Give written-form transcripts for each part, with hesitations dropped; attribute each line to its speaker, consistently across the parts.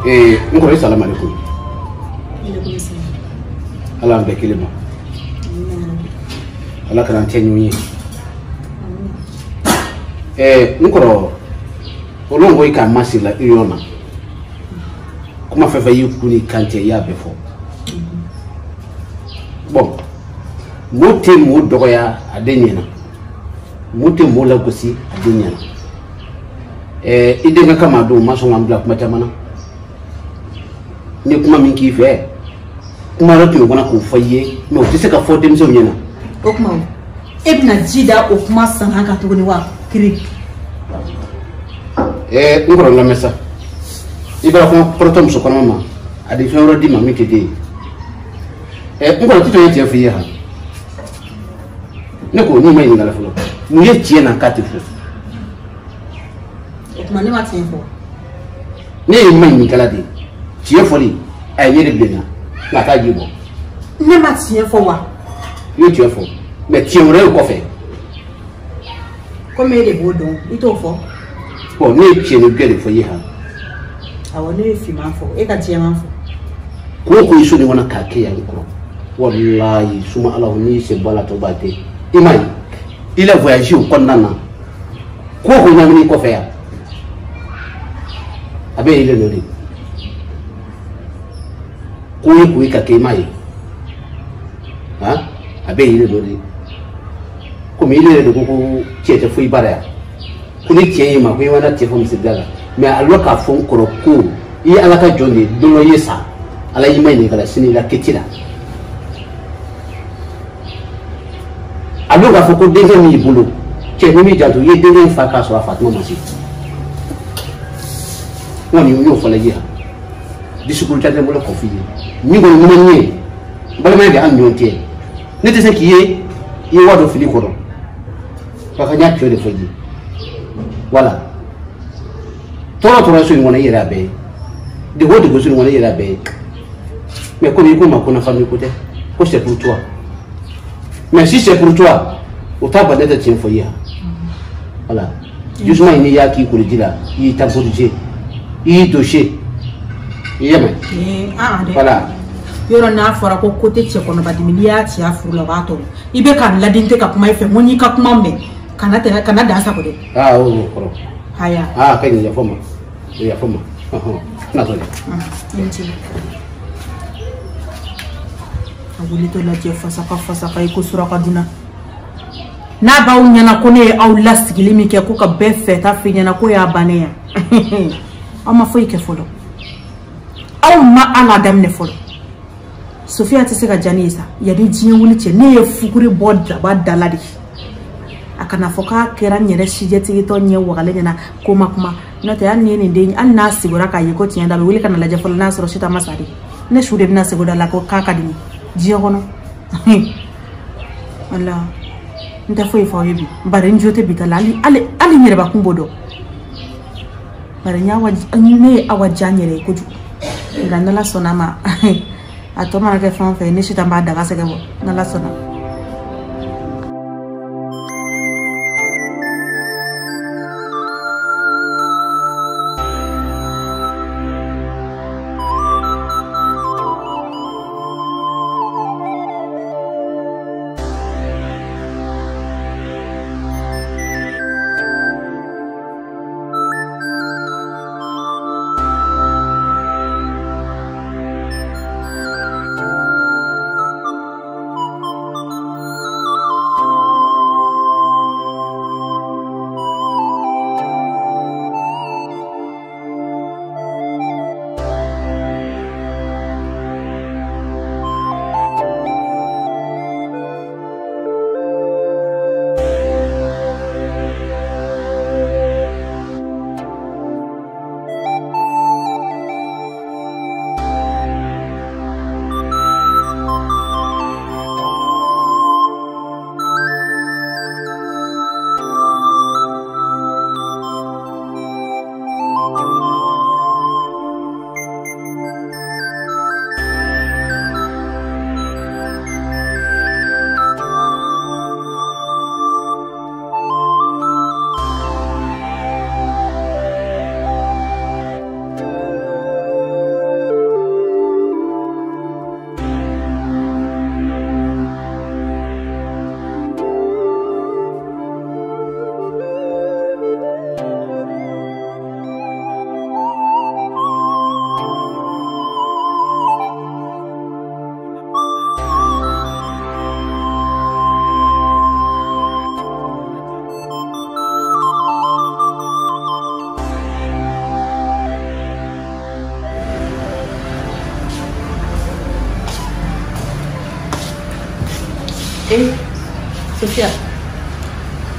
Speaker 1: N kɔrɔ salam alaikum. Ala an bɛɛ kelen ma. Ala kana an tɛ ɲɔgɔn ye. N kɔrɔ olu ko i k'a masiri la union na. Kuma fɛn fɛn y'i kun ni kan cɛ i y'a bɛɛ fɔ. Bon, mot tɛ mot dɔgɔya a den ɲɛna. Mot tɛ mot lagosi a den ɲɛna. I denkɛ kama don ma sɔn k'an bila kuma caman na. Ni kuma min k'i fɛ kuma dɔ tun bɛ kɔnɔ k'o fɔ i ye mɛ o tɛ se ka fɔ denmisɛnw ɲɛna.
Speaker 2: O kuma e bɛna ji da o kuma sanga kan tuguni wa kiri.
Speaker 1: N kɔrɔ lamɛn sa i b'a kuma kɔrɔtɔ muso kɔnɔma ma a di fɛn wɛrɛ d'i ma min tɛ den ye. N kɔrɔ titɔ ye tiɲɛ f'i ye han ne ko n'i ma ɲininka la fɔlɔ mun ye tiɲɛ na k'a tɛ fɔ.
Speaker 2: O tuma ne ma tiɲɛ fɔ.
Speaker 1: Ne ye ma ɲininka la de. Tiɲɛ fɔli a ye ɲɛ de bilenna nka a t'a ji bɔ.
Speaker 2: Ne ma tiɲɛ fɔ wa.
Speaker 1: I ye tiɲɛ fɔ mɛ tiɲɛ wɛrɛ ye kɔfɛ.
Speaker 2: Komi e de b'o dɔn i t'o fɔ.
Speaker 1: Bɔn ne ye tiɲɛ ni gɛ de fɔ i ye han.
Speaker 2: Awɔ ne ye finman fɔ e ka jɛman fɔ.
Speaker 1: Ko o ko i so nin kɔnɔ k'a kɛ yan kɔrɔ walayi suma ala n'i y'i sen bɔ a la tɔ b'a tɛ i m'a ye i la voyage o kɔnɔna na ko o ko ɲagaminen kɔfɛ yan a bɛ yelen nɔ de. Ko ye ko ye ka kɛ i m'a ye han a bɛɛ yiri dɔ de ye komi i yɛrɛ de ko ko cɛ tɛ foyi baara yan ko ni cɛ y'i ma ko i mana cɛ fɔ misiri da la mɛ a lɔ k'a fɔ n kɔrɔ ko i ye ala ka jɔn de ye don dɔ i ye sa ala y'i ma ɲininka la sini i la kɛti la a lɔ k'a fɔ ko denkɛ min y'i bolo cɛ ni m'i janto i ye denkɛ in fa k'a sɔrɔ a fa tuma ma se n kɔni n y'o fɔ la i ye han. Discours tɛ n bolo k'o f'i ye min kɔni ɲuman ye balimaya de an ni ɲɔgɔn cɛ ne tɛ se k'i ye i ye wari dɔ fili kɔrɔ ka ka n y'a tiɲɛ de fɔ i ye wala tɔɔrɔ tɔɔrɔ so in kɔnɔ i yɛrɛ y'a bɛɛ ye degun o degun so in kɔnɔ i yɛrɛ y'a bɛɛ ye mais komi i ko n ma ko na famille ko tɛ ko c'est pour toi mais si c'est pour toi o t'a ban ne tɛ tiɲɛ fɔ i ye voilà justement n'i y'a k'i koli ji la i y'i temporiser i y'i dossier. I y'a mɛn. Voilà.
Speaker 2: Yɔrɔ n'a fɔra ko ko tɛ cɛ kɔnɔba dimi n'i y'a ci a furu la o b'a tɔɔrɔ i bɛ ka ladi tɛ ka kuma i fɛ n ko n'i ka kuma mɛn kana tɛmɛ kana dan sago dɛ.
Speaker 1: Aa o kɔrɔ.
Speaker 2: Haya.
Speaker 1: Aa ka ɲi yafa ma yafa ma na sɔrɔ.
Speaker 2: I ni ce. A wulitɔ lajɛ fasaka fasaka i ko suraka dunna. N'a b'aw ɲɛna ko ne ye aw lasigili min kɛ ko ka bɛɛ fɛ ta f'i ɲɛna ko y'a bannen yan aw ma foyi kɛ fɔlɔ. Aw ma ala daminɛ fɔlɔ Sofiya tɛ se ka diya ne ye sa yanni diɲɛ wuli cɛ ne ye fuguri bɔ daba da la de a kana fɔ k'a kɛra n yɛrɛ sijɛtigitɔ ɲɛ wagalen ɲɛna ko ma kuma n'o tɛ hali ni ye nin den hali n'a sigira k'a ye ko tiɲɛ da a bɛ wuli ka na lajɛ fɔlɔ n'a sɔrɔ Sita ma sa de ne su de bɛna sigi o da la ko k'a ka di n ye diɲɛ kɔnɔ wala n tɛ foyi fɔ aw ye bi bari n jo tɛ bi ta la hali hali n yɛrɛbakun b'o dɔn bari ne ye awa diya n yɛrɛ ye kojugu. Nka n'Ala sɔnna a ma a tɔ mana kɛ fɛn o fɛn ne Sitan b'a daga sɛgɛ bɔ n'Ala sɔnna. Eh, Sofia,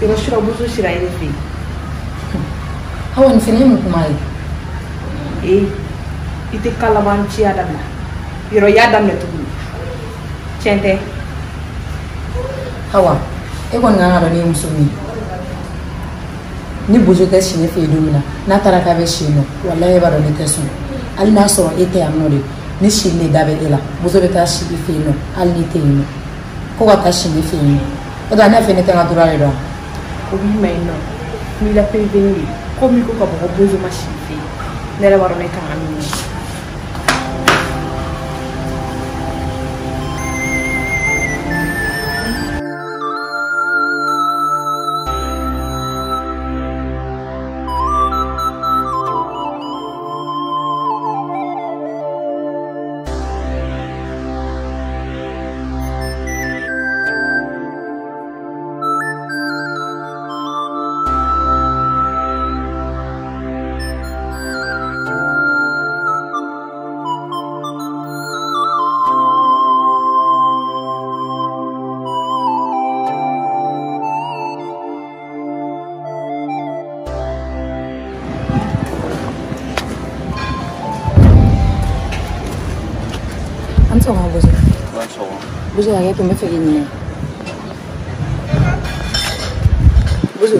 Speaker 2: yɔrɔ sira bozo sira e de fɛ yen.
Speaker 3: Awa nin fɛnɛ ye mun kuma ye?
Speaker 2: Eh, i tɛ kalabanciya dabila. Yɔrɔ i y'a daminɛ tuguni. Tiɲɛ tɛ?
Speaker 3: Awa, e kɔni kan ka dɔn ne ye muso min ye. Ni bozo tɛ si ne fɛ yen don min na, n'a taara k'a bɛ si yen nɔ, walahi e b'a dɔn ne tɛ sɔn. Hali n'a sɔrɔ e tɛ yan nɔ de, ni si ne da bɛ e la, bozo bɛ taa si i fɛ yen nɔ, hali n'i tɛ yen nɔ. Ko ka taa si ne fɛ yen nɔ. O tɛ ne fɛ ne tɛ n ka droit de dɔn.
Speaker 2: O b'i ma yen nɔ. N b'i la prévenir de. Komi i ko ka bɔ ko bozo ma si i fɛ yen. Ne yɛrɛ b'a dɔn ne kan ka min kɛ.
Speaker 3: An sɔgɔma Bozo. Bozo hakɛ to n bɛ fɛ k'i ɲininka. Bozo,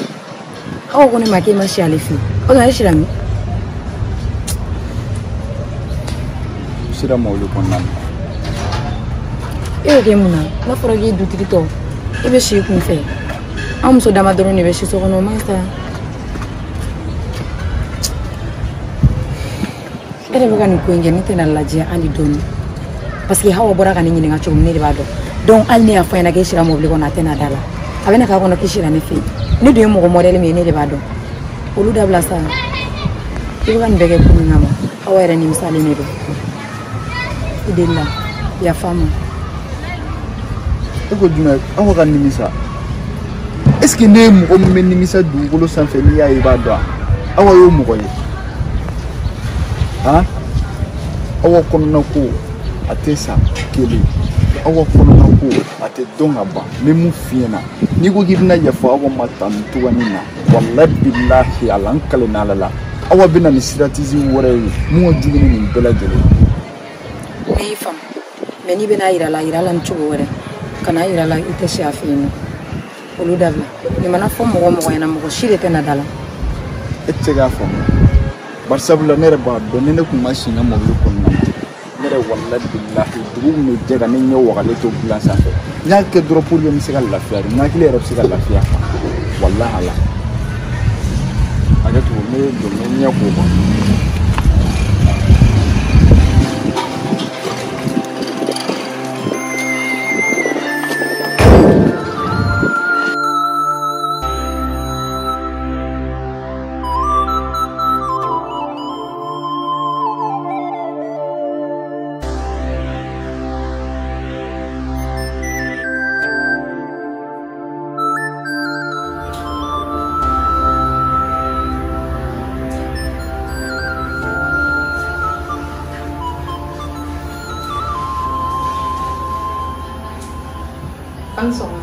Speaker 3: aw ko ne ma k'e ma si ale fɛ yen. O tuma e sira min?
Speaker 4: Sira mɔbili kɔnɔna na.
Speaker 3: E y'o kɛ mun na? N'a fɔra k'i ye dutigi tɔ, e bɛ si i kun fɛ. An muso dama dɔrɔn de bɛ si so kɔnɔ, o man sa. E de bɛ ka nin ko in kɛ, ne tɛna lajɛ hali dɔɔni. Parce que Hawa bɔra ka ne ɲininka cogo min ne de b'a dɔn. Donc hali ne y'a fɔ a ɲɛna k'e sira mobili kɔnɔ a tɛna da la. A bɛna k'a kɔnɔ k'i sira ne fɛ yen. Ne dun ye mɔgɔ modèle min ye ne de b'a dɔn. Olu dabila sa. I bɛ ka nin bɛɛ kɛ kun min kama, Hawa yɛrɛ nimisalen de don. I delila, yafa n ma.
Speaker 4: E ko jumɛn? Awa ka nimisa. Est ce que ne ye mɔgɔ min bɛ nimisa dugukolo sanfɛ n'i y'a ye i b'a dɔn wa? Awa y'o mɔgɔ ye. Han? Awa kɔnɔna ko a tɛ sa kelen. Awa kɔnɔna ko a tɛ dɔn ka ban. N bɛ mun f'i ɲɛna, n'i ko k'i bɛna yafa Awa ma tan nin cogoya na, walahi bilahi ala n kalenna Ala la, Awa bɛ na ni stratégie wɛrɛ ye mun ka jugu ni nin bɛɛ lajɛlen ye.
Speaker 3: Ne y'i faamu, mais n'i bɛna yira la, yira la ni cogo wɛrɛ. Kana yira la i tɛ si a fɛ yen nɔ. Olu dabila. Nin mana fɔ mɔgɔ o mɔgɔ ɲɛna, mɔgɔ si de tɛna da la.
Speaker 4: E tɛ se k'a faamuya. Bari sabula ne yɛrɛ b'a dɔn ni ne tun ma si n ka mɔbili kɔnɔna na, ne yɛrɛ walahi bilahi dugu tun bɛ jɛ ka ne ɲɛ wagalen to dilan sanfɛ. N y'a kɛ dɔrɔn pour que n bɛ se ka lafiya de, n hakili yɛrɛ bɛ se ka lafiya quoi. Walahi ala. Hakɛ to n bɛ don n bɛ ɲɛ ko quoi.
Speaker 2: An sɔgɔma.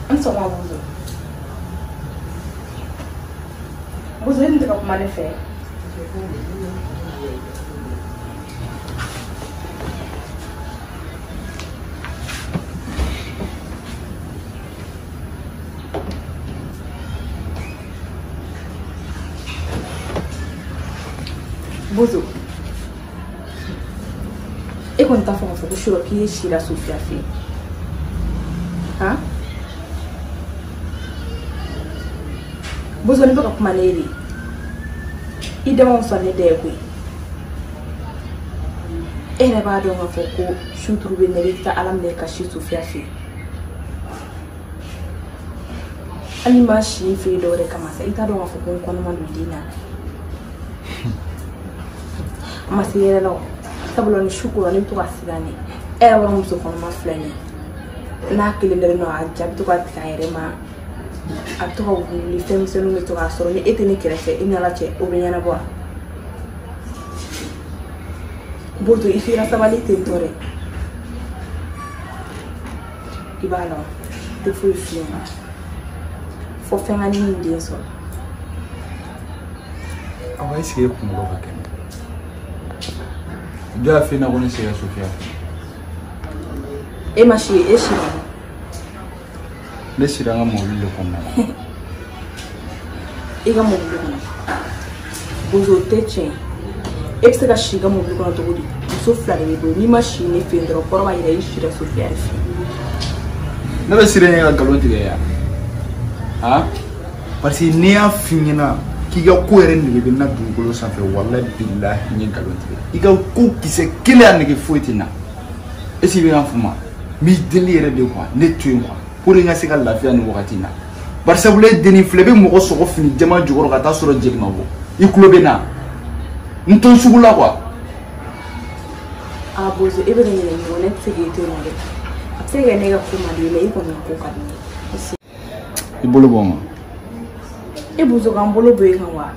Speaker 2: An sɔgɔma Bozo. Bozo, e tun tɛ ka kuma ne fɛ. Bozo, e kɔni t'a fɔ k'a fɔ ko surɔ k'i ye si la Sofia fɛ yen. Han? Bozo, ne bɛ ka kuma ne ye de. I dama fisa ne da ye koyi. E yɛrɛ b'a dɔn k'a fɔ ko su turu bɛ ne bɛ taa Ala minɛ ka si Sofia fɛ yen. Hali n'i ma si n fɛ yen dɔwɛrɛ kama sa, i t'a dɔn k'a fɔ ko n kɔnɔma don den na. A ma se yɛrɛ la o. Sabula ni su kora ne bɛ to ka siran ne. E yɛrɛ b'a dɔn muso kɔnɔma filɛ nin ye. N'a kelen dalen don a ja bɛ to ka tigɛ a yɛrɛ ma. A bɛ to ka wuli fɛn misɛnninw bɛ to k'a sɔrɔ ni e tɛ ne kɛrɛfɛ e ni Ala cɛ o bɛ ɲɛnabɔ wa? Bozo, i f'i ka sabali ten tɔ dɛ.
Speaker 5: I b'a la wa? Tɛ foyi f'i ɲɛna. Fo fɛn ka ne ni den sɔrɔ.
Speaker 4: Awa, est-ce que e kunkolo ka kɛnɛ? Jɔn y'a f'i ɲɛna ko ne sera Sofiya fɛ?
Speaker 5: E ma si, e si ma.
Speaker 4: Ne sira n ka mobili de kɔnɔna la.
Speaker 5: I ka mobili kɔnɔ. Bozo tɛ tiɲɛ. E bɛ se ka si i ka mobili kɔnɔ cogo di? Muso fila de b'i bolo. N'i ma si ne fɛ yen dɔrɔn, kɔrɔ b'a jira i sira Sofiya de fɛ.
Speaker 4: Ne bɛ siran e ka nkalon tigɛ yan. Han? Parce que n'i y'a f'i ɲɛna k'i ka ko yɛrɛ nege bɛ n na dugukolo sanfɛ, walahi bilahi n ye nkalon tigɛ. I ka ko kisɛ kelen a nege foyi tɛ n na. Est ce que i bɛ k'an faamu? N b'i deli yɛrɛ de quoi, ne to yen quoi, pour que n ka se ka lafiya nin wagati in na. Bari sabula e dennin filɛ, i bɛ mɔgɔ sɔgɔ fini jɛman jukɔrɔ ka taa sɔrɔ jeli ma bɔ. I tulo bɛ n na. N to n sugu la quoi.
Speaker 5: Ah Bozo, e bɛ ka ɲinɛ min kɔ, ne tɛ se k'e to yen nɔ dɛ. A bɛ se ka kɛ ne ka ko man di ye, mais i kɔni ka ko ka di ne ye.
Speaker 4: I bolo bɔ n kan.
Speaker 5: E Bozo, ka n bolo bɔ i kan wa?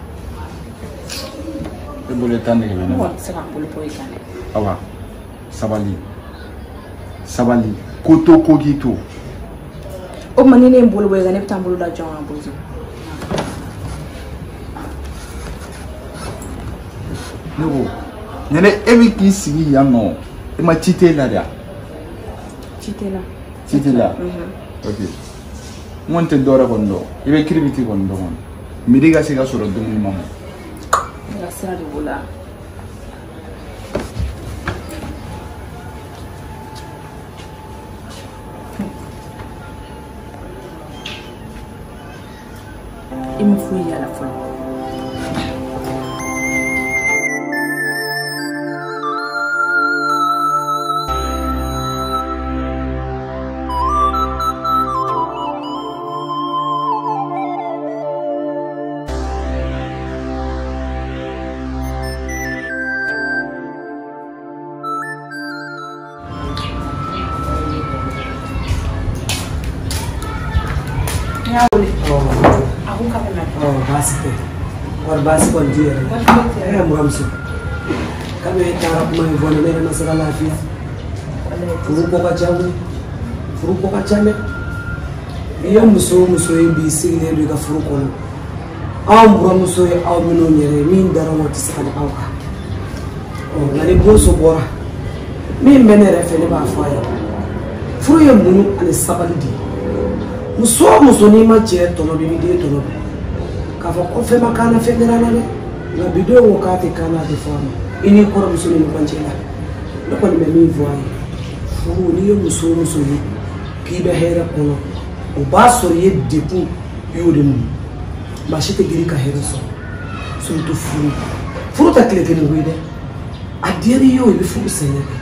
Speaker 4: E bolo i ta nege bɛ ne la.
Speaker 5: Ne kɔni tɛ se ka n bolo bɔ i kan dɛ.
Speaker 4: Awa, sabali. Sabali. Ko to ko k'i to.
Speaker 5: O tuma ni ne ye n bolo bɔ i kan, ne bɛ taa n bolo da jɔn kan Bozo?
Speaker 4: Ne ko, ɲɛnɛ e bɛ k'i sigi yan nɔ, e ma ci t'e la de wa?
Speaker 5: Ci tɛ n na.
Speaker 4: Ci t'i la? Ok. N kɔni tɛ dɔwɛrɛ kɔni dɔn. I bɛ kiribiti kɔni dɔn kɔni. Midi ka se ka sɔrɔ dumuni ma mɔ.
Speaker 5: Ne ka sira de b'o la. I ma foyi y'a la fɔlɔ.
Speaker 6: Baasi tɛ, wari baasi kɔni t'i yɛrɛ la. E muramuso, kabi e taara kuma in fɔ ne yɛrɛ ma se ka lafiya. Furu ko ka ca koyi, furu ko ka ca dɛ. I ye muso o muso ye bi sigilen don i ka furu kɔnɔ, anw buramuso ye aw minnu yɛrɛ ye, min dara o tɛ se ka na aw kan. Ɔ nka ni boso bɔra, min bɛ ne yɛrɛ fɛ, ne b'a fɔ a ye, furu ye muɲu ani sabali de ye. Muso o muso n'i ma cɛ tɔnɔ bi, i b'i den tɔnɔ bi. K'a fɔ ko fɛn ma k'an na, fɛn kɛra an na dɛ. Nka bi denw ko k'a tɛ k'an na, a tɛ fɔ a ma. I n'i kɔrɔmuso ni ɲɔgɔn cɛ la, ne kɔni bɛ min fɔ a ye, furu n'i ye muso o muso ye k'i bɛ hɛrɛ kɔnɔ, o b'a sɔrɔ i ye degun, i y'o de muɲu. Maa si tɛ girin ka hɛrɛ sɔrɔ, surtout furu. Furu tɛ tile kelen ko ye dɛ. A diyara i ye o, i bɛ furu sɛgɛn kɛ.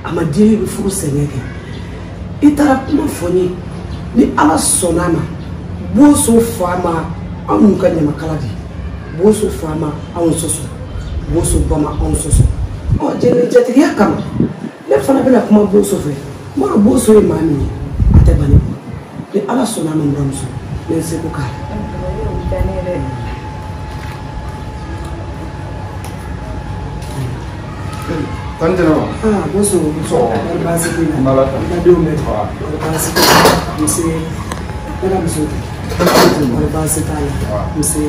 Speaker 6: A ma diya i ye, i bɛ furu sɛgɛn kɛ. I taara kuma fɔ n ye, ni Ala sɔnna a ma, boso fa ma anw ka ɲamakala de ye. Boso fa ma anw sɔsɔ, boso ba ma anw sɔsɔ. Ɔ jatigiya kama, ne fana bɛna kuma boso fɛ. N b'a dɔn boso ye maa min ye, a tɛ ban ne kɔ. Ni Ala sɔnna a ma, n buramuso, n bɛ n seko k'a la.
Speaker 4: Tani Jɛnɛba.
Speaker 6: Ah, boso, wari baasi t'i la.
Speaker 4: N'Ala ta.
Speaker 6: I ka denw bɛ. Wari baasi t'i la. Nse, ne ka muso tɛ. Wari baasi t'a la. Nse.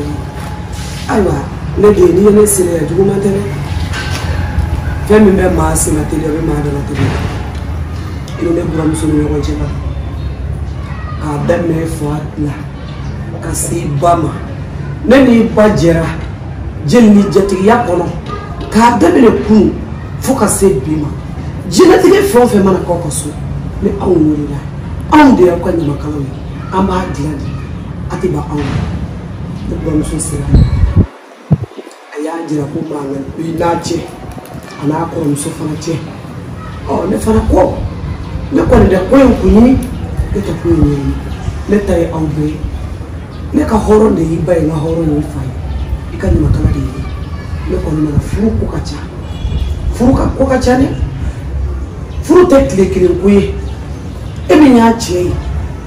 Speaker 6: Ayiwa, ne den, n'i ye ne sera yan, juguman tɛ dɛ. Fɛn min bɛ maa senna teliya, o bɛ maa dala teliya. I ni ne buramuso ni ɲɔgɔn cɛ la. K'a daminɛ fa la, ka se i ba ma. Ne n'i ba jɛra jeli ni jatigiya kɔnɔ, k'a daminɛ kunun fo ka se bi ma. Diɲɛlatigɛ fɛn o fɛn mana k'aw ka so, ni anw wulila, anw de y'aw ka ɲamakalaw ye, an b'a dilan de, a tɛ ban anw ma. Ne buramuso sera a y'a jira ko mankan b'i n'a cɛ, a n'a kɔrɔmuso fana cɛ. Ɔ ne fana ko, ne kɔni tɛ ko in kun ɲini, ne tɛ ko in ɲɛɲini, ne ta ye aw bɛɛ ye. Ne ka hɔrɔn de y'i ba ye, n ka hɔrɔn y'i fa ye, i ka ɲamakala de ye. Ne kɔni nana, furu ko ka ca. Furu ka ko ka ca dɛ. Furu tɛ tile kelen ko ye. E min y'a cɛ ye,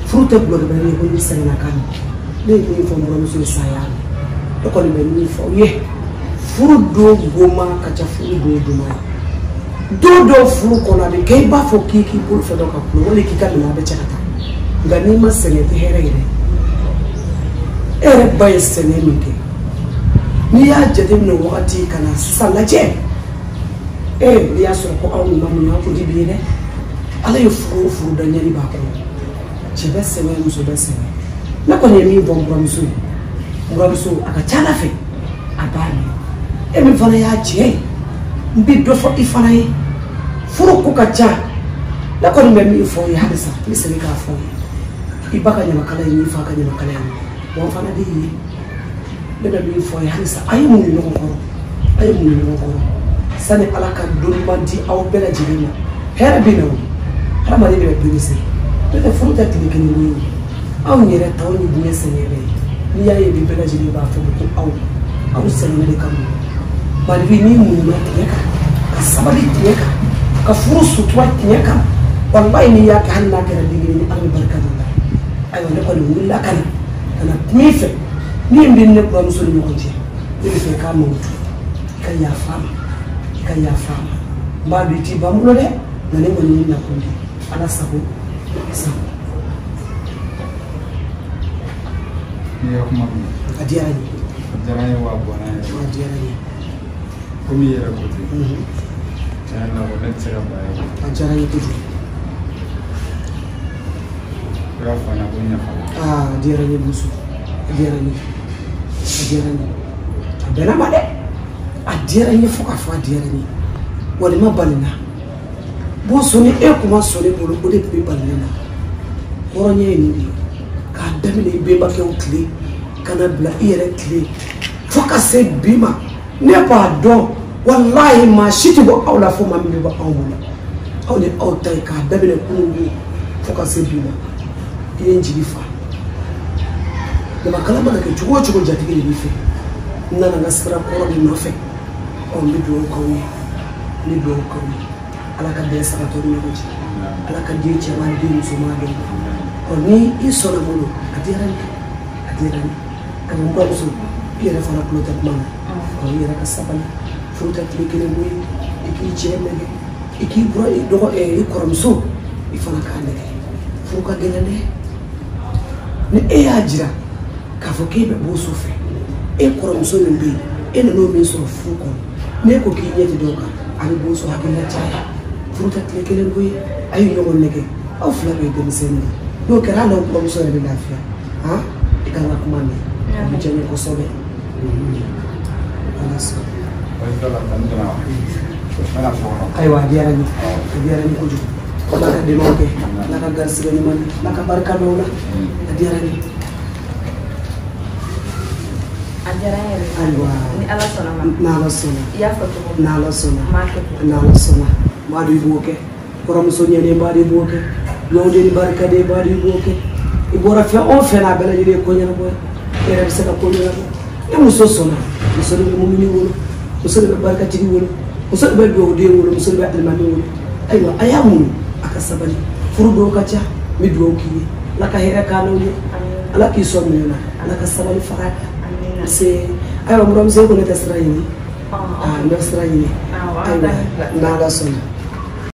Speaker 6: furu tɛ gulɔkibali ye ko n'i sɛgɛnna k'a ma. Ne ye min fɔ n buramuso ye saya la, ne kɔni bɛ min fɔ aw ye, furu don goma ka ca furu don doma ye. Don dɔw furu kɔnɔ, a bɛ kɛ i b'a fɔ k'i k'i bolo fɛn dɔ ka kulon, wali k'i ka minɛn bɛɛ cɛ ka taa. Nka n'i ma sɛgɛn tɛ hɛrɛ ye dɛ. E yɛrɛ ba ye sɛgɛn min kɛ, n'i y'a jateminɛ wagati ka na sisan lajɛ, ee n'i y'a sɔrɔ ko aw ma muɲu aw kun tɛ bi ye dɛ. Ala ye furu o furu da ɲɛli b'a kɔnɔ. Cɛ bɛ sɛgɛn, muso bɛ sɛgɛn. Ne kɔni ye min fɔ n buramuso ye, n buramuso a ka ca Ala fɛ a b'a mɛn. E min fana y'a cɛ ye, n bɛ dɔ fɔ i fana ye. Furu ko ka ca. Ne kɔni bɛ min fɔ i ye halisa, n bɛ segin k'a fɔ i ye. I ba ka ɲamakala ye, n'i fa ka ɲamakala ye, wa n fana de ye. Ne bɛ min fɔ i ye halisa, a ye muɲu ɲɔgɔn kɔrɔ, a ye muɲu ɲɔgɔn kɔrɔ. Sani Ala ka don ɲuman di aw bɛɛ lajɛlen ma. Hɛrɛ bɛ na o, hadamaden de bɛ perese. N'o tɛ furu tɛ tile kelen ko ye o. Anw yɛrɛ ta, anw ye diɲɛ sɛgɛn bɛɛ ye. N'i y'a ye bi bɛɛ lajɛlen b'a fɔ ko aw, aw sɛgɛnnen de kama. Malibi n'i muɲuna tiɲɛ kan, ka sabali tiɲɛ kan, ka furu sutura tiɲɛ kan, walayi n'i y'a kɛ hali n'a kɛra den kelen ye, Ala bɛ barika don la. Ayiwa ne kɔni wulila ka na kuma i fɛ. Min bɛ ne buramuso ni ɲɔgɔn cɛ, ne bɛ fɛ i k'a mankutu, i ka yafa a ma, i ka yafa a ma. N b'a dɔn i t'i ban bolo dɛ, nka ne kɔni y'i nakun de ye. Ala sago, i sago.
Speaker 4: N'i ka kuma mɛn.
Speaker 6: A diyara n ye.
Speaker 4: A diyara n ye wa a bɔnna n yɛrɛ.
Speaker 6: A diyara n ye.
Speaker 4: Komi i yɛrɛ ko ten. Tiɲɛ yɛrɛ la ne tɛ se ka ban ye.
Speaker 6: A diyara n ye kojugu.
Speaker 4: I b'a fɔ n ɲɛna ko n yafara.
Speaker 6: Aa a diyara n ye muso. A diyara n ye. A diyara n ye. A bɛnna ma dɛ. A diyara n ye fo k'a fɔ a diyara n ye. Walima bali n na. Bon ni e kun ma sɔn ne bolo, o de tun bɛ bali ne na. Hɔrɔnya ye nin de ye. K'a daminɛ i bɛnbakɛw tile ka na bila i yɛrɛ tile fo ka se bi ma. Ne b'a dɔn walayi maa si tɛ bɔ aw la fo maa min bɛ bɔ anw bolo. Aw ni aw ta ye k'a daminɛ kununko fo ka se bi ma. I ye n jigi fa. Ɲamakala mana kɛ cogo o cogo, jatigi de b'i fɛ. N nana n ka sira kɔrɔ de nɔfɛ. Ɔ n bɛ dugawu k'aw ye, n bɛ dugawu k'aw ye. Ala ka bɛn sabatɔ ni ɲɔgɔn cɛ. Ala ka den cɛman den musoman dɔn. Ɔ ni i sɔnna bolo, a diyara n ye, a diyara n ye. Ka n buramuso, i yɛrɛ fana tulo tɛ kuma na. Ɔ i yɛrɛ ka sabali. Furu tɛ tile kelen ko ye. I k'i cɛ nɛgɛ, i k'i bura i dɔgɔ i kɔrɔmuso, i fana k'a nɛgɛ. Furu ka gɛlɛn dɛ. Ni e y'a jira k'a fɔ k'e bɛ bɔ so fɛ, e kɔrɔmuso min bɛ yen, e nan'o min sɔrɔ furu kɔnɔ, n'e ko k'i ɲɛ ti dɔw kan, a bɛ bɔ so hakilina caya. Furu tɛ tile kelen ko ye. A ye ɲɔgɔn nɛgɛ, aw fila bɛɛ ye denmisɛnnin de ye. N'o kɛra hali n'aw kɔrɔmuso yɛrɛ bɛ lafiya. Han, i kan ka kuma mɛn, a bɛ diya n ye kosɛbɛ. Ala sɔnna. Ayiwa a diyara n ye, a diyara n ye kojugu. Ala ka dɛmɛw kɛ, Ala ka garisigɛ ɲuman di, Ala ka barika don aw la. A diyara n ye.
Speaker 5: A diyara n yɛrɛ.
Speaker 6: Ayiwa.
Speaker 5: Ni Ala sɔnna ma.
Speaker 6: N'Ala sɔnna.
Speaker 5: I y'a fɔ cogo min.
Speaker 6: N'Ala sɔnna.
Speaker 5: N b'a kɛ ten.
Speaker 6: N'Ala sɔnna. N b'a dɔn i b'o kɛ. Kɔrɔmuso ɲɛnen b'a dɔn i b'o kɛ. Duwawuden ni barikaden b'a dɔn i b'o kɛ. I bɔra fɛn o fɛn na, a bɛɛ lajɛlen ye ko ɲɛnabɔ ye. I yɛrɛ bɛ se ka ko ɲɛnabɔ. Ni muso sɔnna, muso de bɛ mumini wolo, muso de bɛ barikatigi wolo, muso de bɛ duwawuden wolo, muso de bɛ alimami wolo. Ayiwa a y'a muɲu, a ka sabali. Furu dɔw ka ca, n bɛ duwawu k'i ye. Ala ka hɛrɛ k'an n'aw ye. Ala k'i sɔn minɛ na. Ala ka sabali fara a kan. Nse, ayiwa buramuso, e ko ne tɛ sira ɲini. Aa n bɛ sira ɲini. Ayiwa n'Ala sɔnna.